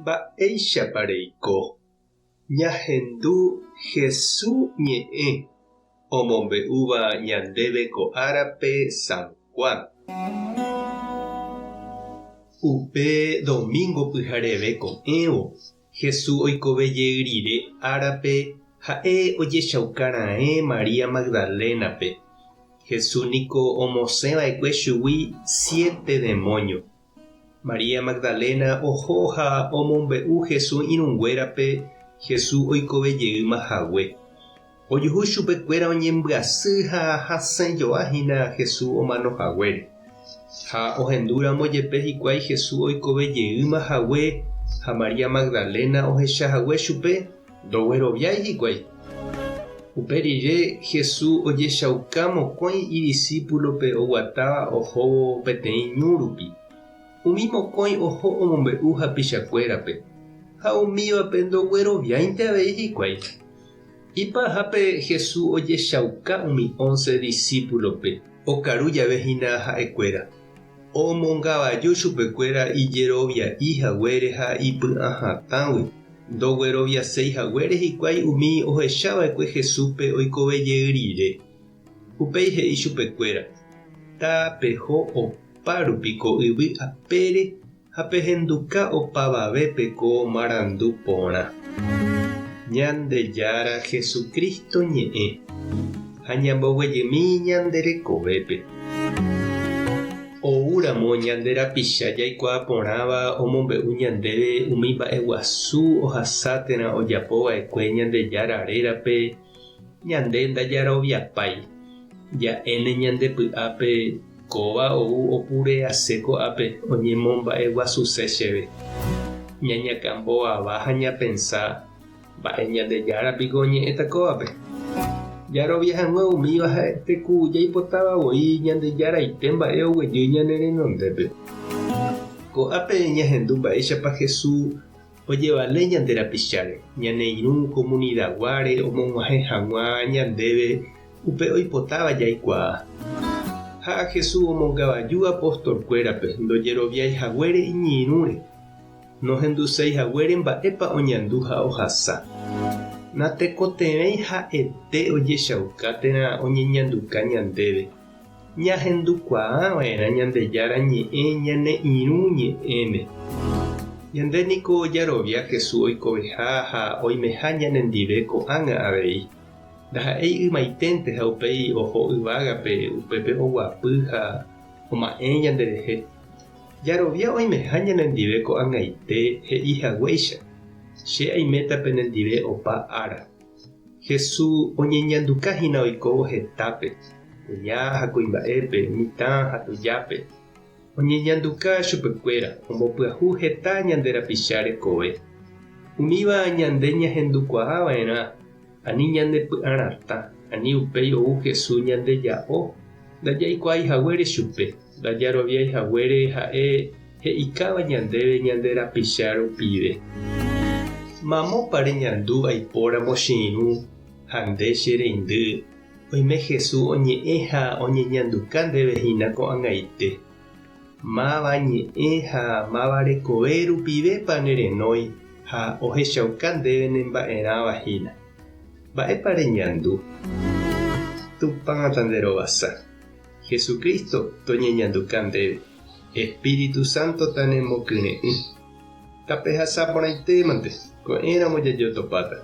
Mba'éichapa reiko? Ñahendu Hesu ñe'ẽ omombe'úva ñandéve ko árape San Juan. Upe domingo pyhareve ko'ẽvo, Hesu oikove jey rire árape ha'e ojechauka raẽ María Magdalénape. Hesu niko omosẽ va'ekue chugui siete demóño. María Magdalena oho ha omombe'u Jesús irũnguérape Jesús oikove jeýma hague. Ojuhu chupekuéra oñembyasy ha hasẽ joa hína Jesús omano haguére. Ha ohendúramo jepe hikuái Jesús oikove jeýma hague ha María Magdalena ohecha hague chupe, ndogueroviái hikuái. Upe rire Jesús ojechauka mokõi idisípulope oguatáva ohóvo peteĩ ñu rupi. Umi mokõi oho omombe'u hapichakuérape, ha umívape ndogueroviáinte avei hikuái. Ipahápe Jesús ojechauka umi ónce disípulope okaru jave hína ha'ekuéra. Omongavaju chupekuéra ijerovia'i haguére ha ipy'ahatãgui, ndogueroviaséi haguére hikuái umi ohechava'ekue Jesúspe oikove jey rire. Upéi he'i chupekuéra, Tapeho opa rupi ko yvy apére ha pehenduka opavavépe ko marandu porã. Ñandejára Jesucristo ñe'ẽ ha ñamboguejymi ñande rekovépe. Oúramo ñande rapicha jaikuaa porãva omombe'u ñandéve umi mba'e guasu ohasa térã ojapo va'ekue Ñandejára rérape, ñande ndajaroviapái. Ja'éne ñande py'ápe kóva ou opurease ko'ápe oñemomba'eguasuse chéve. Ñañakambo'ava ha ñapensa, Mba'e Ñandejára piko oñe'ẽta kóvape? Jarovia hag̃ua umíva ha'ete ku jaipotáva voi Ñandejaraite mba'e oguejy ñane renondépe. Ko'ápe ñahendu mba'éichapa Jesús Ojevale ñande rapicháre, ñane irũ komunidaguáre omog̃uahẽ hag̃ua ñandéve upe oipotáva jaikuaa. Ha Jesús omongavaju apostolkuérape ndojeroviái haguére iñirũre, nohenduséi haguére mba'épa oñandu ha ohasa. Natekotevẽi ha'ete ojechauka térã oñeñanduka ñandéve. Ñahendukuaa va'erã Ñandejára ñe'ẽ ñane irũ ñe'ẽme. Ñande niko jarovia Jesús oikoveha ha oimeha ñanendive ko'ág̃a avei. Ndaha'éi ymaiténte ha upéi oho yvágape upépe oguapy ha oma'ẽ ñanderehe. Jarovia oimeha ñanendive ko'ag̃aite he'i haguéicha, Che aiméta penendive opa ára. Jesús oñeñanduka hína oikóvo hetápe, kuña ha kuimba'épe, mitã ha tujápe. Oñeñanduka chupekuéra, ombopyahu heta ñande rapicha rekove. Umíva ñande ñahendukuaa va'erã, ani ñande py'aratã, ani upéi ou Jesús ñande ja'o, ndajaikuaái haguére chupe, ndajaroviái haguére ha'e He'ikáva ñandéve ñande rapicha rupive. Mamópa reñandu aipóramo che irũ ha nde che reindy, oime Jesús oñe'ẽ ha oñeñanduka ndéve hína ko'ag̃aite. Máva ñe'ẽ ha máva rekove rupivépa ne renói ha ohechauka ndéve ne mba'erãva hína. Mba'épa reñandu? Tupã tanderovasa. Jesucristo toñeñanduka ndéve. Espíritu Santo tanemokyre'ỹ. Tapehasa porãitémante, ko'ẽramo jajotopáta.